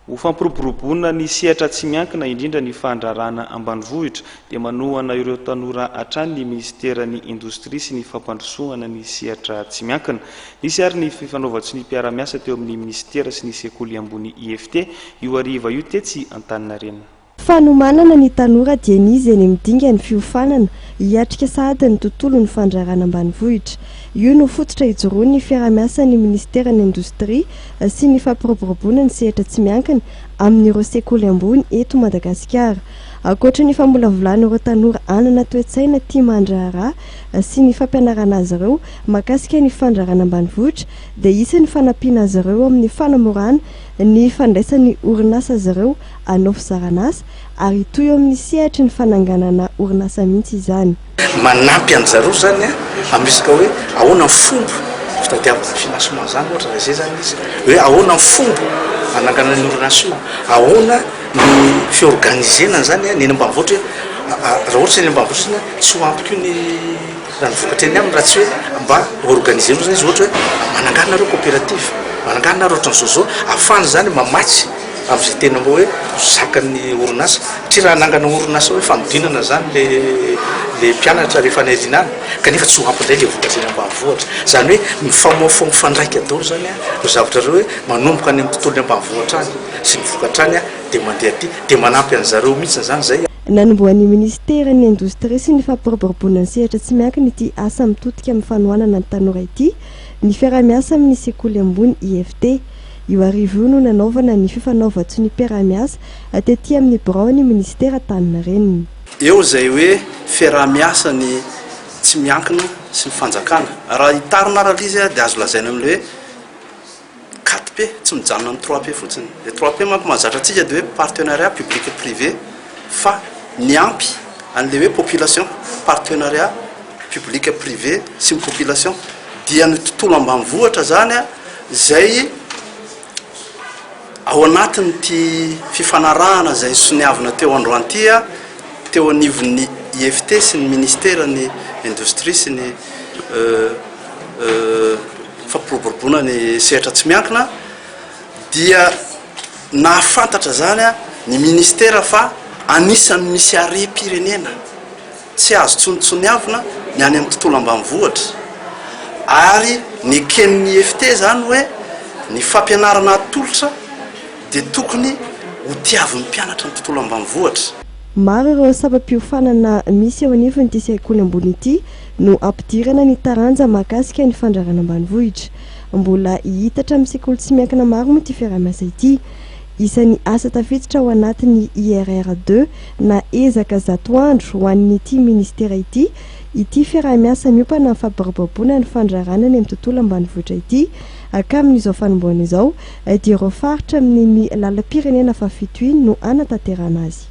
Ho fampiroboroboana ny sehatra tsy miankina, indrindra ny fandraharahana ambanivohitra, dia manohana ireo tanora hatrany ny minisiteran'ny Indostria sy ny fampandrosoana ny sehatra tsy miankina. Nisy ary ny fifanaovan-tsonia mpiara-miasa teo amin'ny minisitera sy ny sekoly ambony IFT io hariva io tetsy Antaninarenina. Fanomanana ny tanora dieny izy eny amin'ny dingan'ny fiofanana hiatrika sahady ny tontolon'ny fandraharahana ambanivohitra. Io no fototra ijoroan'ny fiaraha-miasan'ny minisiteran'ny Indostria sy ny fampiroboroboana ny sehatra tsy miankina amin'ireo sekoly ambony eto Madagasikara. Ankoatra ny famolavolana ireo tanora hanana toe-tsaina tia mandraharaha sy ny fampianarana azy ireo mahakasika ny fandraharahana ambanivohitra dia hisy ny fanampiana azy ireo amin'ny fanamorana ny fandraisan'ny orinasa azy ireo hanao fizaran'asa ary hitohy eo amin'ny sehatry ny fananganana orinasa mihitsy izany. Manampy an-dry zareo izany amin'ny resaka hoe ahoana ny fomba fitadiavana financement izany ohatra raha izay izany izy, hoe ahoana ny fomba hananganana ny orinasa io, ahoana ny fi-organiser-na an'izany ny eny ambanivohitra hoe raha ohatra ny eny ambanivohitra izany tsy ho ampy koa ny raha ny vokatra eny aminy raha tsy hoe mba organiser-nao izany izy ohatra hoe manangana nareo coopérative, manangana nareo ohatran'izao izao ahafahana izany mamatsy amin'izay tena mba hoe zakan'ny orinasa, satria raha hanangana orinasa hoe fanodinana izany le le mpianatra rehefa any aoriana any kanefa tsy ho ampy indray le vokatra eny ambanivohitra, izany hoe mifamoafoa mifandraika daholo izany ireo zavatra ireo hoe manomboka any amin'ny tontolon'ny ambanivohitra any sy ny vokatra any dia mandeha aty dia manampy an'zareo mihitsy izany izay. Nanombohan'ny minisiteran'ny Indostria sy ny fampiroboroboana ny sehatra tsy miankina ity asa mitodika amin'ny fanohanana ny tanora ity ny fiaraha-miasa amin'ny sekoly ambony IFT. Io hariva io no nanaovana ny fifanaovan-tsoniam-piaraha-miasa tety amin'ny biraon'ny minisitera Antaninarenina. Eo izay hoe fiaraha-miasa ny tsy miankina sy ny fanjakana. Raha hitarina ary ilay izy dia azo lazaina amin'ilay hoe quatre P, tsy mijanona amin'ny trois P fotsiny. Ilay trois P manko mahazatra antsika dia hoe partenariat public privé fa miampy an'ilay hoe population, partenariat public privé sy ny population dia ny tontolo ambanivohitra izany izay ao anatin'ity fifanarahana izay nosoniavina teo androany ity teo anivon'ny IFT sy ny ministeran'ny indostria sy ny fampiroboroboana ny sehatra tsy miankina dia nahafantatra izany ny ministera fa anisan'ny misy harem-pirenena Tsy azo tsontsoniavina ny any amin'ny tontolo ambanivohitra ary neken'ny IFT izany hoe ny fampianarana atolotra dia tokony ho tiavin'ny mpianatra ny tontolo ambanivohitra. Maro ireo sampam-piofanana misy eo anivon'ity sekoly ambony ity no ampidirana ny taranja mahakasika ny fandrarana ambanivohitra. Mbola hihitatra amin'ny sekoly tsy miankina maro moa ity fiaraha-miasa ity. Isan'ny asa tafiditra ao anatin'ny IRR deux na ezaka zato andro ho an'ity minisitera ity, ity fiaraha-miasa miompana amin'ny fampiroboroboana ny fandraharahana any amin'ny tontolo ambanivohitra ity. Ka amin'izao fanombohana izao dia ireo faritra amin'iny lalam-pirenena fahafito iny no hanatanterahana azy.